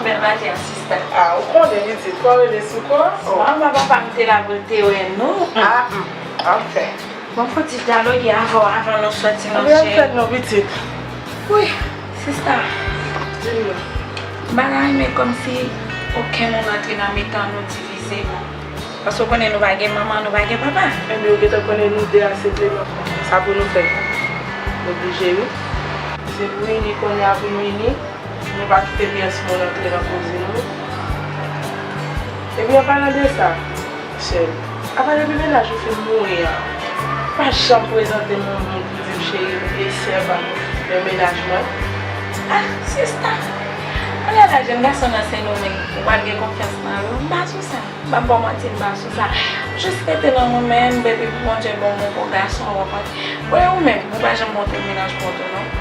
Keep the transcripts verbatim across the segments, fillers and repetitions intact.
Bèl maten, sista. Ah, ou konnen, pitit, fò rele sou kò. Oh. Manman, papa m te la pou l te wè nou. Ah, mm, anfen. Bon, fò ti dyaloge avè w avan nou soti, monchè. Anfen, non, pitit. Wi, sista. Di m non. M pa ta renmen kòmsi okenn moun antre nan mitan nou divize nou. Paske w konnen nou pa gen manman, nou pa gen papa. Ebyen, ou gentan konnen nou de a se Clément. Sa pou nou fè? Nou blije, wi. Se pou ini kounye a pou nou ini. Nou pa kite pyès moun antre nan koze nou. Epi, an palan de sa, cheri, apa depi mennaj ou fin mouri a, ou pa janm prezante m yon moun pou di m, cheri m, e sè pa m, men mennaj mwen? Ah, sista! Kounye a la, jèn gason nan Sendomeng, ou pral gen konfyans nan yo? M pa sou sa. M p ap ba w manti, m pa sou sa. Jis rete nan mwen menm, epi pou Bondye ban w yon bon gason, w konprann. Bon, e ou menm, ou pa janm montre m mennaj mwen tou, non?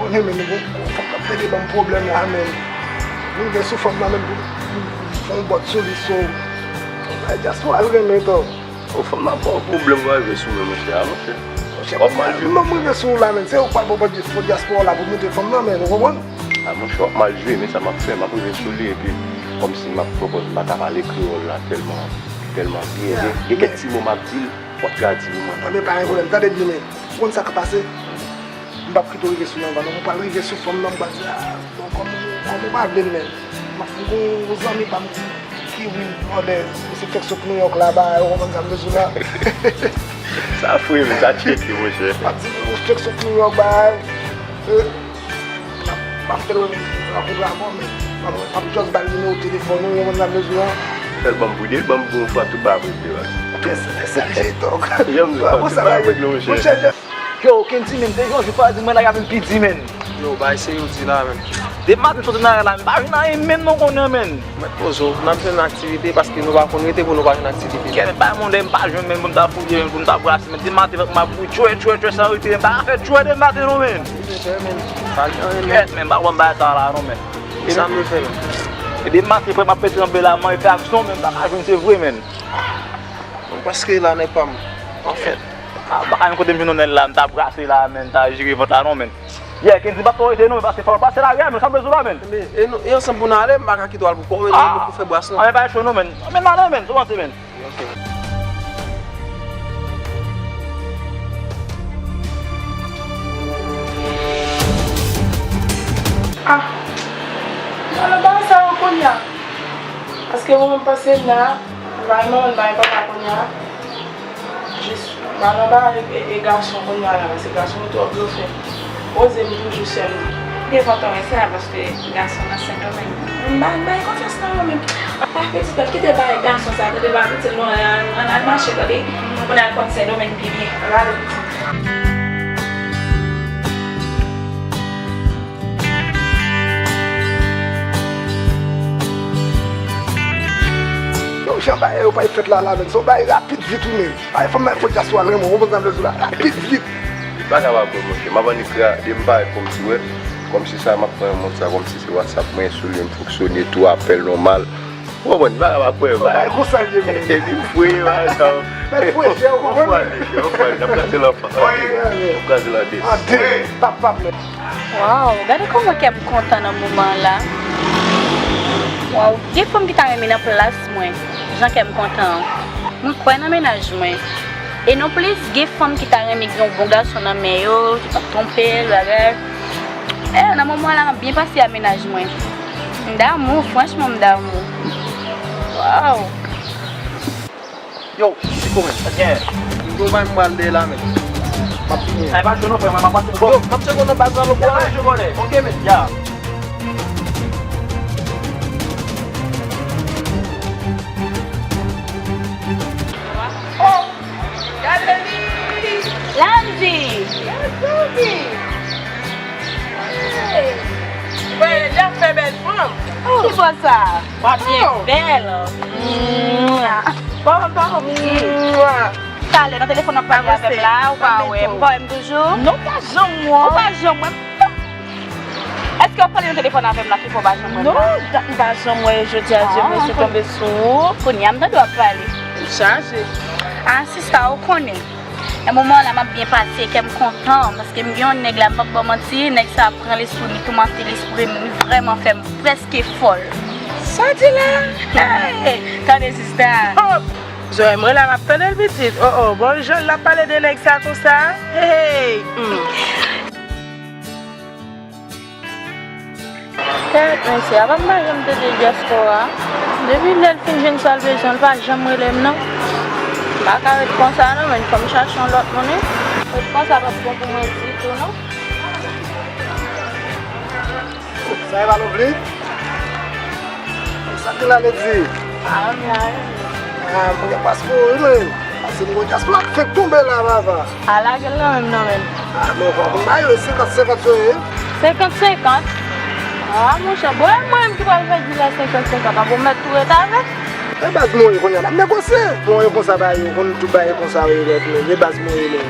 Konnen, men, nou gon gwo fanm k ap plede ban m pwoblèm la, men. Nou rive sou fanm nan, men, pou, pou, pou fè yon bòt sou li, so. Bay dyaspora l renmen, tou. O, fanm nan pa yon pwoblèm, w rive sou mwen, monchè, a, monchè. Monchè, w ap mal jwe. Mwen, mwen rive sou ou la, men. Se ou k pral pran bòt dyaspora w la pou montre fanm nan, men, ou konprann? A, monchè, w ap mal jwe, men sa m ap fè, m ap rive sou li, epi, kòmsi m ap pran pòz, m pa ka pale kreyòl la tèlman, tèlman byen. Gen, gen kèk ti mo m ap di l, w ap tradui pou mwen. Anben, pa gen pwoblèm. Tande byen, men. Ou konn sa k pase? M p ap kite w rive sou li anvan, non. Mwen pral rive sou fanm nan, m pral di, ah, bon, kòm, kòm ou pa vle m, men. M ap, m gon zanmi pa m ki wi blòdè, misye fèk sot Nouyòk la, ba, ou konprann sa m bezwen la. Sa fre, men sa tcheke, monchè. M ap di, ou fèk sot Nouyòk, ba, eh, m ap, m ap fè l wè m rankontre avè w, men m ap, m ap just ba l nimewo telefòn ou, ou konprann sa m bezwen la. Fè l ban m boude, ban m bon fwa tout bagay pou vle, ba. Fè sa, fè sa, J-Dog. Janm di fwa tout bagay pou vle, monchè. Yo, Kendy, men, te gen yon jou pa di mwen la, y ap vin pi di, men. Yo, bay se yo di la, men. Depi maten m soti nan rè la, men, m pa jwenn anyen menm non kounye a, men. Mèt poze w, n ap jwenn aktivite paske nou pa konn rete pou nou pa jwenn aktivite. Kèt, bay moun lè m pa jwenn, men, pou m ta fouye, men, pou m ta brase, men, depi maten m ap fouye, tchwè, tchwè, tchwè, san rete, men, m pa ka fè tchwè depi maten non, men. Kèt, men, m pa konn bay sa la non, men. Sa m vle fè, men. E depi maten frè m ap pete anbe la, m ap fè aksyon, men, m pa ka jwenn, se vre, men. Mwen prèske la, nèg pa m. Anfèt. Ah, m pa ka jwenn kote m jwenn yon nèg la, m ta brase la, men, m ta jire vant la, non, men. Yeah, Kendy, m p ap tolere non, men, paske fò w pase lari a, men, sa m bezwen la, men. Men, e nou, e ansanm pou n ale, m pa ka kite w al pou kò w, men, nou pou fè bras lan. Ah, men, pa cho non, men. Men, m ale, men, sou vanse, men. Ok. Ah, m ale ba sa yo kounye a. Paske mwen menm panse m la, m pa gen manman, m pa gen papa kounye a. Jis, m al anba e, e, e gason kounye a la, paske gason yo twò blofè. Poze m toujou sèlman. Devan tò wè sa, paske gason nan Sendomeng. M ba, m bay konfyans nan yo menm. Ah, pitit, pa kite bay gason sa, tande, pa kite non, ann, ann al mache, tande, pou n al konn Sendomeng pi byen. Ann ale, pitit. Yo, jan bagay yo pral fèt la, la, menm, se yon bagay rapid vit, wi, menm. Ay, fanm nan, fò dyaspora al renmen w, ou konprann sa m vle di w la? Rapid vit. Li pa ka pa bon, monchè. M ap annik gade m parèt kòmsi, wè, kòmsi sa, m ap pran yon mont sa, kòmsi se WhatsApp mwen, sou li m fonksyone tou, apèl nòmal. Ou konprann, li pa ka pa pran yon bagay konsa l ye, men. Epi m fouye bagay sa. Mèt fouye, chè, ou konprann? Yon fwa, yon fwa, n ap gade l anfas. N ap gade l an de. An de, pap, pap, men. Waw, gade kòman kè m kontan nan moman an la. Waw, gen fanm ki ta renmen nan plas mwen, jan kè m kontan an. Mwen kwè nan mennaj mwen. E non plis, gen fanm ki ta renmen gen yon bon gason nan men yo, ki p ap twonpe l, bagay. Eh, nan moman an la, m ap byen pase a mennaj mwen. M damou, franchman, m damou. Waw. Yo, Siko, men. Sa k gen? M gon bay m pral dèyè la, men. M ap vini. Ay, pa cho non, frè mwen, m ap pase. Yo, m ap tcheke w nan baz la, lòt bò a. Ok, men. Ya. Oh, gade li! Landy! Yes, Landy! Hey! Wè, li ap fè bèl fanm. Oh, ki bò sa? W ap byen bèl. Mwa. Bon, bon, wi. Mwa. Talè nan telefòn w ap pale avè m la, ou pa wè m, ou pa wè m toujou? Non, m pa janm wè w. Ou pa janm wè m. Èske w ap pale nan telefòn avè m la ki fè w pa janm wè m la? Non, dat m pa janm wè, jodi a, je me suis tombée sou ou. Kounye a m tande w ap pale. Ou chaje. Ah, sista, ou konnen. Nan moman la, m ap byen pase, kè m kontan, paske m gen yon nèg la, m p ap ba w manti, nèg sa pran lespri m, li toumante lespri m, li vrèman fè m prèske fòl. Sa di la? Hey! Tande sista. Oh! Zòrèy mwen la, m ap tande l pitit. Oh, oh, bon, jan l ap pale de nèg sa konsa. Hey, hey. Hmm. Kèt, mesye, apa m pa janm tande dyaspora? Depi lè l fin jwenn sa l bezwen, l pa janm rele m, non. M pa ka ret konsa, non, men fò m chache yon lòt moun, wi. Ret konsa p ap bon pou mwen ditou, non. Sa e pa Lovely? Sa ki la, Lovely? Ah, m la, wi. Ah, m gen pas pou ou, wi, men. Pase m gon dyaspora k fenk tonbe la, papa. A lage l nan men m nan, men. Ah, men ou pa konn ba yo senkant senkant yo ye. Senkant senkant? Ah, monchè, bon, e mwen menm ki pral fè dilè senkant senkant, an bon mèt tou ret avèk. E baz mwen ye kounye a, n ap negosye. Mwen ye konsa ba yo, konn tout bagay konsa yo ye, men e baz mwen ye, men.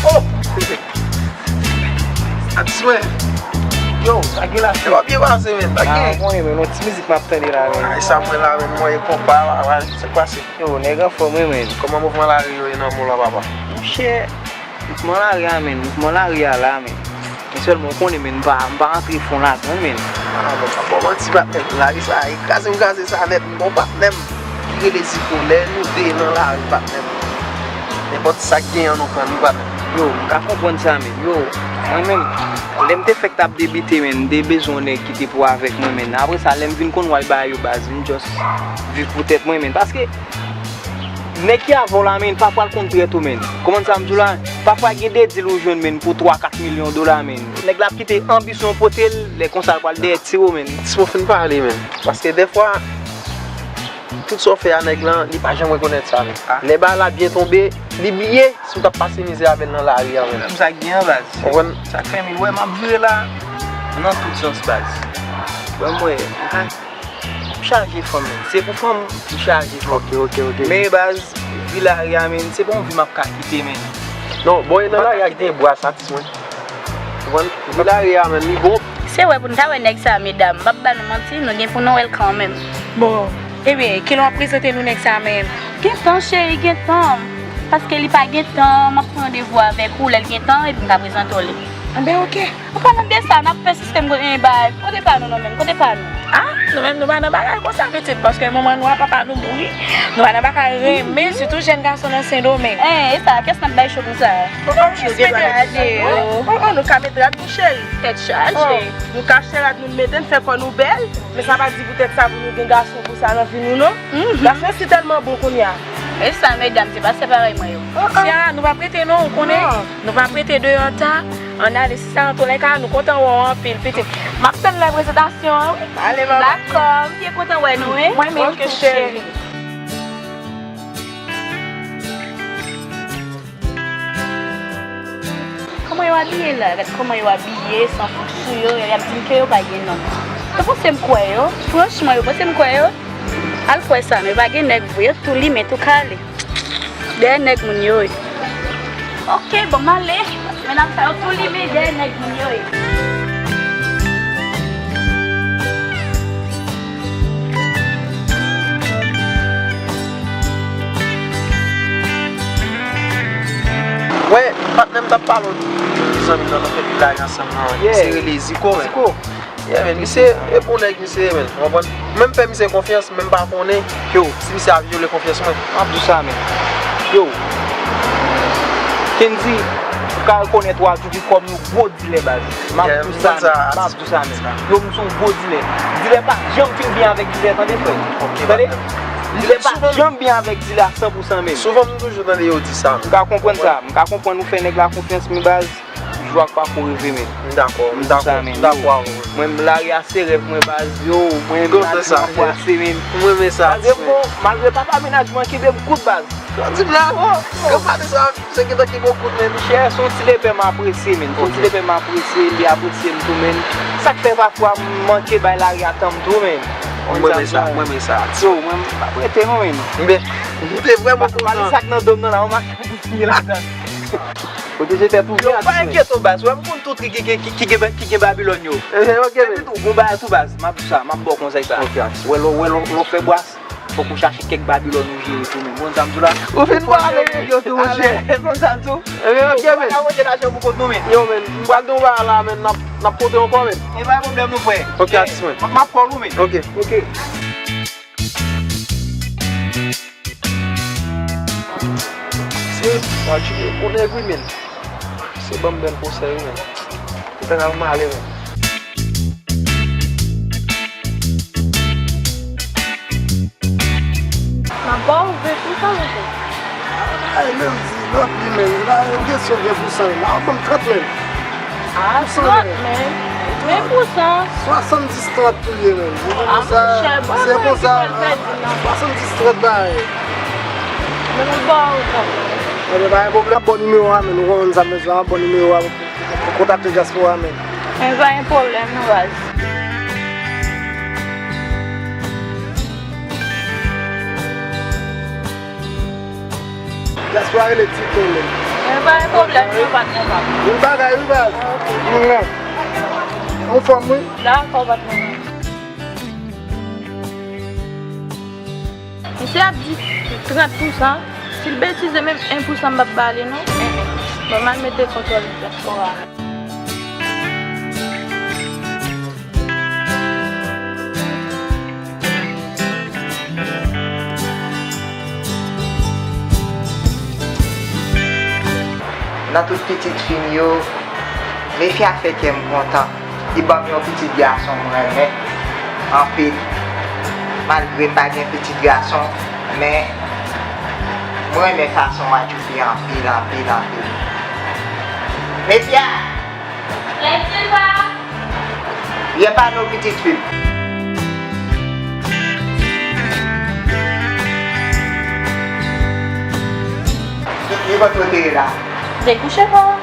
Oh! Sa k swen? Yo, sa gen la? E w ap byen pase, men. Sa gen? Ah, mwen, men, yon ti mizik m ap tande la, men. Ay, sa mwen la, men, mwen, e konpa, wa, wa, sa k pase? Yo, nèg anfòm, wi, men. Kòman mouvman lari yo ye nan mò la, papa? Monchè, mouvman lari a, men, mouvman lari a la, men. Men sèlman, ou konnen, men, m pa, m pa antre fon ladan, men. Ah, bon, pa ba w manti, patnè. Lari sa, e kraze m kraze sa nèt, m gon patnè m ki rele Ziko. Lè nou de nan lari, patnè m, nenpòt sa k genyen an nou pran li, patnè. Yo, m ka konprann sa, men. Yo, mwen menm, lè m te fèk t ap debite, men, m te bezwen yon nèg ki te pou avèk mwen, men. Apre sa, lè m vin konn wè bagay yo, baz, vin just viv pou tèt mwen, men. Paske, nèg ki avè w la, men, pa pral konn trèt ou, men. Konprann sa m di w la? Pafwa gen de dil ou jwenn, men, pou twa, kat milyon dola, men. Nèg la ap kite anbisyon pote l, lè konsa l pral dèyè tire w, men. Timoun, fin pale, men. Paske dèfwa, tout sa w fè a nèg lan, li pa janm rekonèt sa, men. Ah. Lè bagay la byen tonbe, li bliye si w t ap pase mizè avè l nan lari a, men. Menm sa k gen an, baz. Konprann? Sa k fè m, wè, m ap vire la, nan tout sans, baz. Wè, m wè, m ka M chaje fanm, men. Se pou fanm, m chaje fanm. Ok, ok, ok. Men baz, vi lari a, men, se pa yon vi m ap ka kite, men. Non, bon, e nan lari a ki te bwa sa, atis mwen. Konprann? Vi lari a, men, li bon. Se wè pou n ta wè nèg sa, medam. M p ap ba nou manti, nou gen pou nou wè l kanmenm. Bon, ebyen, kilè w ap prezante nou nèg sa, men? Gen tan, cheri, gen tan. Paske li pa gen tan, m ap pran randevou avèk ou, lè l gen tan, epi m ka prezante w li. Anben, ok. An palan de sa, n ap fè sistèm kote, eh, bay, kote pa nou, non, menm, kote pa nou? Ah, nou menm, nou pa nan bagay konsa, pitit, paske manman nou a papa nou mouri. Nou pa nan bagay renmen, sitou jèn gason nan Sendomeng. Eh, e sa, kès n ap bay cho konsa? Oh, oh, nou ka met rad nou, cheri. Tèt chaje. Oh, nou ka achte rad nou mete, n fè kò nou bèl. Men sa pa di poutèt sa pou nou gen gason pou sa nan vi nou, non. Gason si tèlman bon kounye a. E sa, medam, se pa sè parèy mwen yo. Oh, oh. Sia, nou pa prete non, ou konnen. Non. Nou pa prete deyò ta. Ann ale, sista, antouka, nou kontan wè w anpil, pitit. M ap tann lè prezantasyon an, wi. Ale, manman. Dakò, m byen kontan wè nou, wi. Mwen menm tou, cheri. Kòman yo abiye la? Gad kòman yo abiye, san fout sou yo, y ap di m ke yo pa gen nonm. Yo panse m kwè yo? Franchman, yo panse m kwè yo? Al kwè sa, men yo pa gen nèg vre, yo tou limen, tou kale. Dèyè nèg moun yo ye. Ok, bon, m ale. Medam sa yo tou limen, dèyè nèg moun yo ye. Wè, patnè m t ap pale w de zanmi m nan, nou fè vin lari ansanm nan. Yeah. Se rele Ziko, men. Ziko. Yeah, men, misye, e bon nèg misye ye, men. Ou konprann? Mwen m fè misye konfyans, men m pa konnen, yo, si misye ap vyole konfyans mwen. M ap di w sa, men. Yo, Kendy, ou ka rekonèt Wadoubi kòm yon gwo dilè, baz. M ap di w sa, men. M ap di w sa, men. Yo, m se yon gwo dilè. Dilè pa janm fin byen avèk dilè, tande, frè. Tande? Dilè pa janm byen avèk dilè a san pou san, men. Souvan, m toujou tande yo di sa, men. M ka konprann sa. M ka konprann ou fè nèg la konfyans, men, baz. Jou a k pako rive, men. M dakò, m dakò, m dakò avè w. Mwen, lari a se rèv mwen, baz, yo. Mwen, m ap brase, men. Mwen renmen sa, baz, yo, bon, malgre papa mennaj mwen kenbe m kout, baz. Sa di m la, bon. Granpapa sa, se gentan kenbe w kout, men. Chè, se yon ti lepè m apresye, men. Se yon ti lepè m apresye, li apresye m tou, men. Sa k fè pafwa m manke bay lari a tan m tou, men. Mwen renmen sa, mwen renmen sa. Yo, mwen, m ap rete, non, men. M te vrèman kontan. Pase sa k nan do m nan la, yon machin pou fini ladan. Ou te se tèt ou byen, Atis, men. Pa enkyete w, baz. Wè, m konn tout ki, ki, ki, ki, ki gen, ki gen Babilòn yo. Eh, ok, men. Ou gon bagay tou, baz. M ap di w sa, m ap ba w konsèy sa. Ok, Atis. Wè, lè w, wè, lè w, lè w fè bwas, fòk ou chache kèk Babilòn ou jere tou, men. Konn sa m di w la? Ou fin pale, men, yo tou, monchè. Konn sa m di w? Eh, ok, men. Ou pa ka voye lajan pou kont nou, men. Yo, men, m pral gen yon bagay la, men, n ap, n ap pote ankò, men. E pa gen pwoblèm, non, frè. Ok, Atis, men. M ap, m ap call ou, men. Ok. Ok. Se, w ap tcheke gwo nèg wi, men. Se ban m bèl konsèy wi, men. Ou ta pral male, men. M ap ba w ven pou sa, monchè. Ay, men m di lòt li, men. La, yon kesyon ven pou sa, la, w ap ban m trant, men. Ah, trant, men. Ven pou san. Swasanndis trant tou ye, men. Ah, monchè, se konsa, swasanndis trant la ye. Men nou ba w kanmenm. Ebyen, pa gen pwoblèm. Bon nimewo a, men. Ou konprann sa m bezwen an, bon nimewo a pou, pou kontakte dyaspora, men. Men pa gen pwoblèm, non, baz. Dyaspora rele Tito, men. Men pa gen pwoblèm, non, patnè pa m. Bon bagay, wi, baz. Ok. Anfòm, wi. Dakò, patnè pa m. Misye ap di trant pou san. Si l betize menm en pou san m p ap ba li, non. Bon, m al mete kontwòl dyaspora. Nan tout pitit fi m yo, Mefya fè kè m kontan. Li ban m yon pitit gason m renmen anpil. Malgre m pa gen pitit gason, men mwen renmen fason Wachoupi anpil, anpil, anpil. Mefya! Yes, papa. Vyen pale w pitit fi m. Li, li kote w te ye la? Dekouche, papa.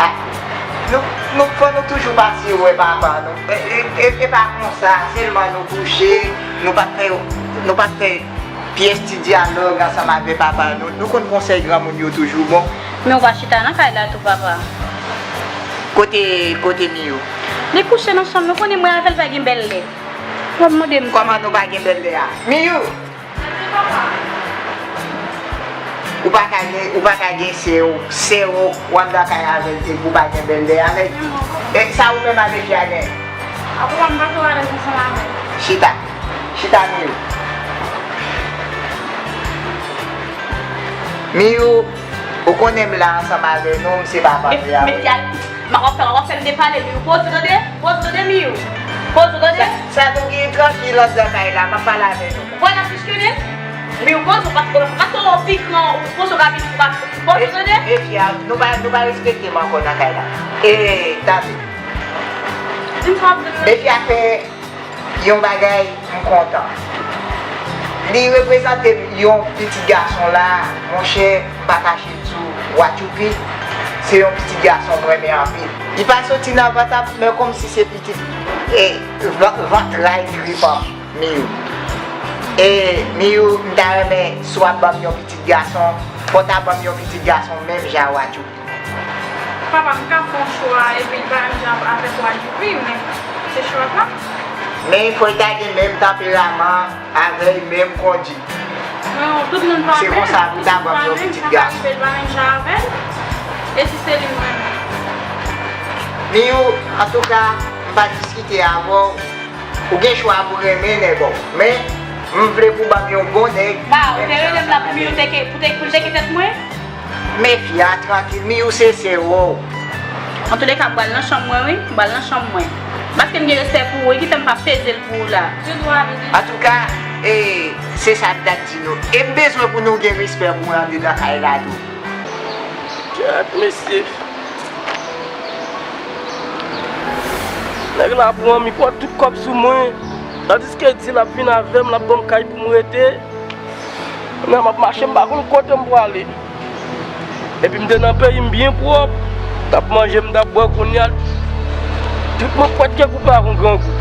Ah, nou, nou, fò nou toujou pase wè papa nou. E, e, e, e pa konsa, sèlman nou kouche, nou pa t fè, nou pa t fè pyès ti dyalòg ansanm avè papa nou. Nou konn konsèy granmoun yo toujou bon. Men ou pa chita nan kay la tou, papa. Kote, kote Miyou? Li kouche nan chanm li, ou konnen mwen avè l pa gen bèl lè. W ap mande m. Kòman nou pa gen bèl lè a? Miyou! Ou pa ka gen, ou pa ka gen sè w, sè w, w ap nan kay avè l epi w pa gen bèl lè avè l. E sa ou menm avè fi a gen? Apre sa, m pa tro alèz ansanm avè l. Chita. Chita, Miyou. Miyou, ou konnen m la ansanm avè nou, m se papa Miyou. Miyou, w ap fè, w ap fè m depale, Miyou. Poze w tande, poze w tande, Miyou. Poze w tande. Sa, sa nou gen trankil anndan kay la, m ap pale avè nou. Vwala, piske de Miyou, poze w, pa, pa twò pikan, ou poze w ka vin, ou ka, poze w tande. E, e, fi a, nou pa, nou pa respekte m ankò nan kay la. E, tande. Mefya fè yon bagay m kontan. Li reprezante m yon pitit gason la, monchè, m pa kache di w, Wachoupi, se yon pitit gason m renmen anpil. Li pa soti nan vant an, men kòmsi se pitit, e, van-, vantray tripan m, Miyou. E, Miyou, m ta renmen, si w ap ban m yon pitit gason, fò w ta ban m yon pitit gason menm jan Wachoupi. Papa, m ka fè yon chwa epi l pa menm jan avèk Wachoupi, men se chwa pa m. Men fò l ta gen menm tanperaman avè l, menm kondit. Non, tout moun pa menm. Se konsa pou ta ban m yon pitit gason. Tout moun pa menm, m pa ka rive l pa menm jan avè l. E si se li m renmen? Miyou, antouka, m pa diskite avè w. Ou gen chwa pou renmen nèg ou. Men, m vle pou ban m yon bon nèg. Ba, ou te rele m la pou Miyou te ke, pou te, pou te ke tèt mwen? Men fi a trankil, Miyou se sè ou. Antouleka, m pral nan chanm mwen, wi. M pral nan chanm mwen. Paske m gen respè pou ou, wi, kite m pa peze l pou ou la. Antouka, e, se sa m t ap di nou. E m bezwen pou nou gen respè pou mwen andedan kay la tou. Gad, mesye. Nèg la pran m, li pran tout kòb sou mwen. Tandiske di l ap vin avè m, l ap ban m kay pou m rete. Kounye a m ap mache, m pa konn kote m prale. Epi m te nan peyi m byen pwòp. M t ap manje, m t ap bwè, kounye a trip mwen pwèt ke koupe ak yon grangou.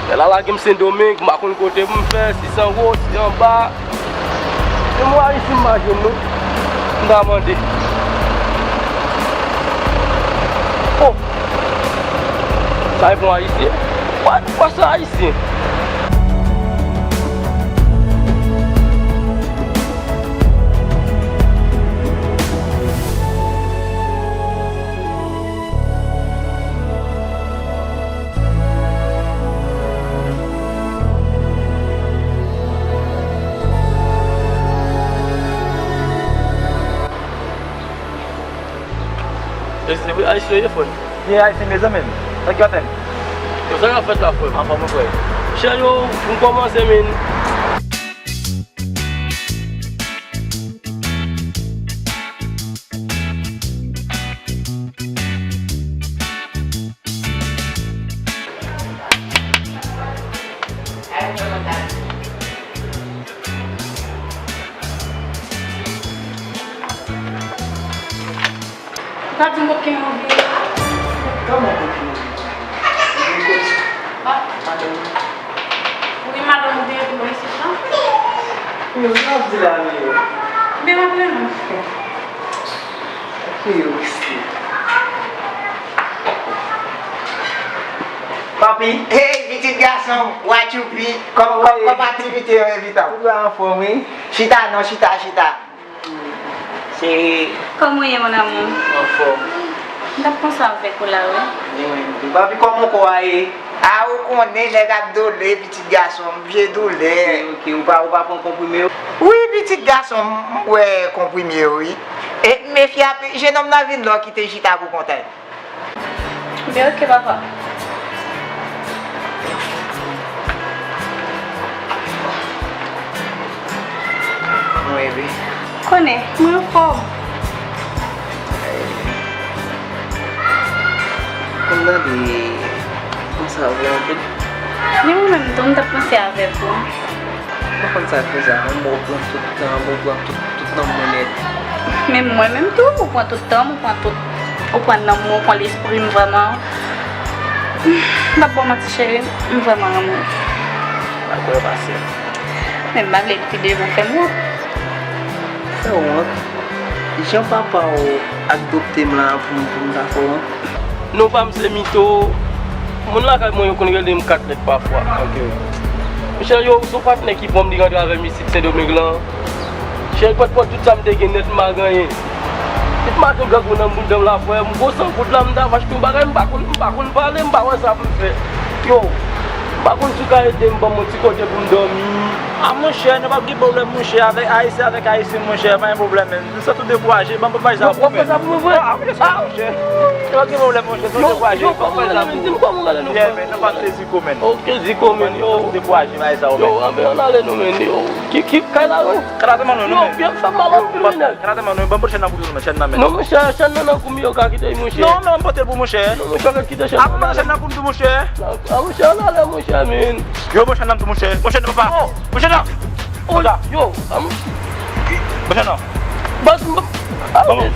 Nèg la lage m Sendomeng, m pa konn kote pou m fè, si se anwo, si se anba. Se mwen Ayiti m pa jwenn non. M ta mande. Oh! Sa e bon ayisyen. What? What sa ayisyen? E se vre, Ayisyen yo ye, frè m. Ye Ayisyen, mezanmi. Sa k ap fèt? Yo, sa k ap fèt la, frè m? Anfòm, wi, frè. Chè yo, pou n kòmanse, men. Ou ka di m kot ki move? Kòman kot ki move? Ou gen kot? Ah. Madanm ou? Ou gen madanm ou te regle isit la? Yo, sa ap di la, men yo. Men m ap rele non. Ki yo isit? Papi, hey, pitit gason, what you be? Kòm, kòm, kòm aktivite yo, envitan? Tout va anfòm, wi. Chita non, chita, chita. Cheri. Kòman w ye, mon amour? Anfòm. M t ap panse avèk ou la, wi. Mwen menm tou. Papi, kòman kò a ye? A, ou konnen, nèg ap dole, pitit gason m, vye doulè. Ok, ok. Ou pa, ou pa pran konprime yo? Wi, pitit gason m, m wè konprime yo, wi. E, mefye, jenòm nan vin lè w kite chita pou kont l. Byen, ok, papa. Mwen, wi. Konnen, mwen anfòm. Konn tande, konsa vre anpil. Men mwen menm tou, m t ap panse avèk ou. M pa konn sa k fè sa non, mwen ou pran tout tan m, ou pran tout, tout nanm mwen nèt. Men mwen menm tou, ou pran tout tan m, ou pran tout, ou pran nanm mwen, ou pran lespri m vrèman. M p ap ba w manti cheri, m vrèman renmen w. Dakò, pase. Men m pa vle l pi devan fè m wont. Fè w wont? Jan papa w adopte m la pou m, pou m ta fè w wont? Non pa m se Mito. Moun lakay mwen yo konn rele m Kat Nèg pafwa. Ok. Monchè, yo, se yon patnè ki pran m, li rantre avè m isit Sendomeng lan. Chè, li pran tout sa m te gen nèt, m pa gen anyen. Li te make grangou nan bounda m la, frè. M gwo san goud la, m ta va achte yon bagay, m pa konn, m pa konn pale, m pa wè sa pou m fè. Yo, m pa konn si w ka ede m, ban m yon ti kote pou m dòmi. A monchè, nou p ap gen pwoblèm, monchè, avèk Ayisyen, avèk Ayisyen, monchè, pa gen pwoblèm, men. Nou sot tou dekouraje, ban m bay sa pou mwen. Yo, w ap fè sa pou mwen, frè? Ah, wi, se sa, monchè. Yo, pa gen pwoblèm, monchè, sot dekouraje, ban m bay sa pou mwen. Yo, yo, kòman w rele, men? Di m kòman w rele, non, frè? Yeah, men, nou pa se zi komen. Ok, zi komen, yo. Sot dekouraje, bay sa pou mwen. Yo, anben, ann ale, non, men, yo. Ki, ki, kay la, yo? Kay la te manno, non, men. Yo, byen fè mal anpil, men, nèg. Kay la te manno, ban m pote chèn nan pou nou, men, chèn nan, men. Non, monchè, chèn nan nan kou m, yo, ka kite l, monchè. Non, men, ban m pote l pou monchè. Non, monchè, ka kite chèn nan. Ah, ban m pote chèn nan pou m tou, monchè. Ah, monchè, ann ale, monchè, men. Yo, monchè, nan tou, monchè. Monchè, nan, papa. Oh. Monchè, nan. Oh, yo, ah, monchè. Monchè, nan. Baz, m, ah, bon.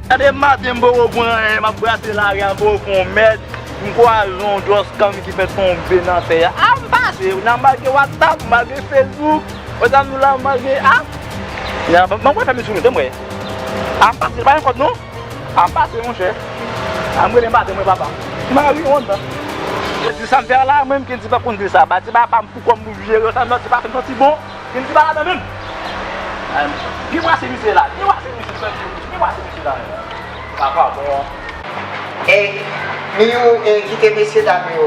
Gade maten m poko pran anyen, m ap brase lari a, m poko fè yon mèd, m kwaze yon djòs kanm ki fèk tonbe nan tè a. A, m pase, nan malgre WhatsApp, malgre Facebook, WhatsApp nou la, malgre, a. Ban m wè fè m sou nou, tande m wè. A, m pase, pa gen kòb non. A, m pase, monchè. A, m rele maten mwen, papa. M pa rive kontan. Yo di sa m fè a la, mwen menm ki di pa konn di sa. Ba, di papa m pou kòm pou jere sa, m di pa fè m santi bon. Vin ti baladan menm. Ay, byen brase misye la, byen brase misye, byen brase misye la menm. Sa pa bon. E, Miyou, e, kite mesye dam yo,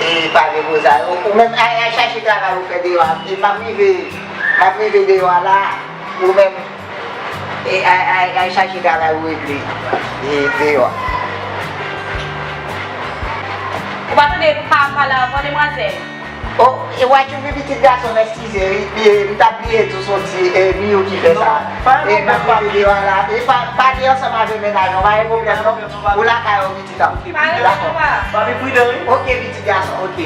e, pale koze a. Ou, ou menm, ay, ay chache travay ou fè deyò a. E, m ap rive, m ap rive deyò a la. Ou menm, e, ay, ay, ay chache travay ou regle, e, deyò a. Ou pa tande pa pale avan, demwazèl? Oh, e w a tchoupi pitit gason m, eskize, wi, li, li t ap bliye tou soti, e, Miyou ki fè sa. Non, pa gen pwoblèm, papi. E, m ap mete deyò a la. E, pa, pale ansanm avè mennaj ou, pa gen pwoblèm, non. Pa gen pwoblèm, non, papi. Ou lakay ou, pitit an. Ok, pridan, papa. Papi, pridan, wi. Ok, pitit gason, ok.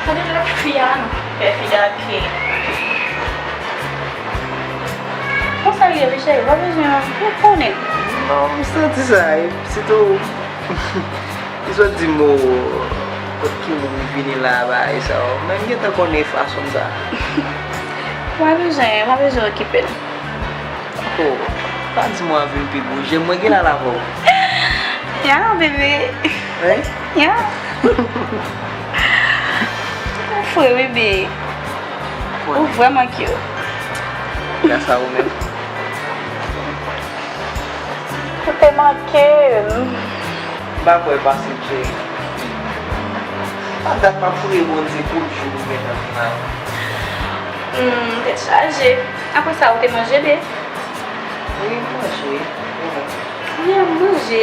Tande lòt fi a, non. Fè fi a pye. Cheri, cheri, pa bezwen, ou konnen. Non, m santi sa, e sitou, li sot di m, o, kot ki moun vini la, bagay sa yo. Men m gentan konnen fason sa. Pa bezwen, pa bezwen okipe l. O, pa di m w a vin pi gwo, je m mwen gen la avè w. Ya, bebe. Wi? Ya. Ou fre, bebe. Ou vrèman cute. Gras a ou menm. Ou te manke m. M pa kwè pase m, cheri. Pa dat m ap priye Bondye pou jou m gentan vin la. Hmm, tèt chaje. Apre sa, ou te manje, be? Wi, m manje. Wi, m manje.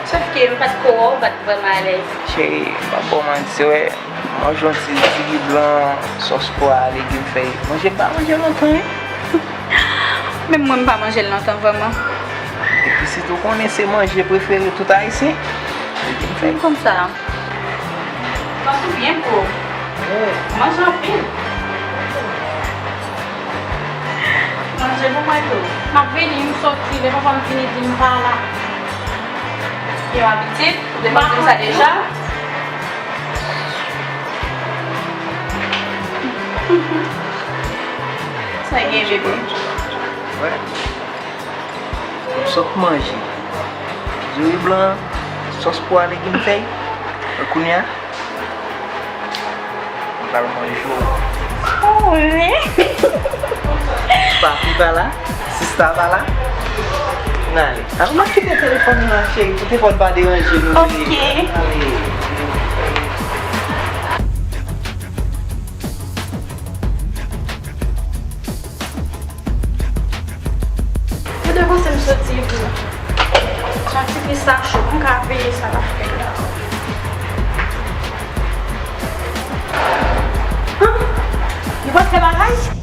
Sòf ke m pa t ko wè w, m pa t vrèman alèz. Cheri, m ap ba w manti, wè. Manje yon ti diri blan, sòs pwa, legim fèy. Manje m pa manje lontan, wi. Menm mwen, m pa manje l lontan, vrèman. Epi sitou konnen se manje prefere tout Ayisyen. Legim fèy. Konn sa. Manje byen gwo. Wi. Manje anpil. Manje pou mwen tou. M ap vini, m soti, lè papa m vini di m pa la. Yon abitid, ou te konn di m sa deja. Sa gen, bebe? Wè. M sot manje diri blan, sòs pwa, legim fèy. E kounye a, m pral manje w. Oh, wi. Papi pa la, sista pa la. N ale. Al, m ap kite telefòn nan, cheri, pou telefòn pa deranje nou. Ok. Ale. Yo depanse m soti vre. Yon ti plis sa cho, m ka veye sa l ap fè la. Hah? Li pral fè bagay?